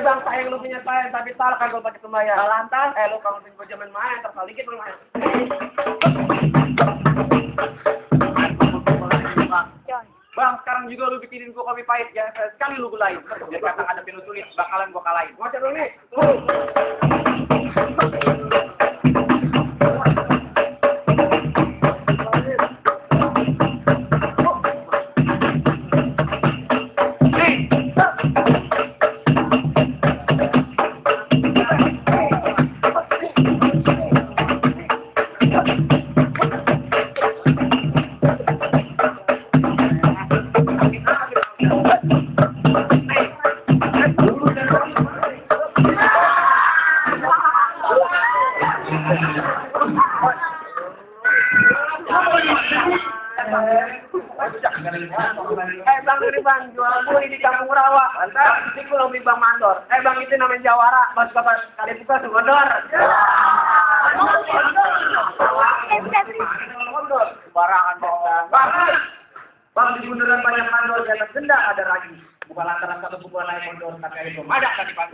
bang, sayang lu punya sayang, tapi salah kan gue pakai sembahyang. Lantas, lu kalau gue jaman main, tersalah dikit lu main. Bang, sekarang juga lu bikinin gua kopi pahit ya. Sekali lu gulain. Biar kata ada lu tulis, bakalan gua kalahin. Ngocet lu nih. Bang, ini bang, jual beli di Kampung Rawa. Mantap, ini pulau beli bang mandor. Bang, itu namanya Jawara. Mas kapan kali buka semodor. Barangan bang. Bang, di bundaran banyak mandor, di atas genda ada lagi. Bukan lantaran satu pukulan lain mandor, tapi ada tadi pak.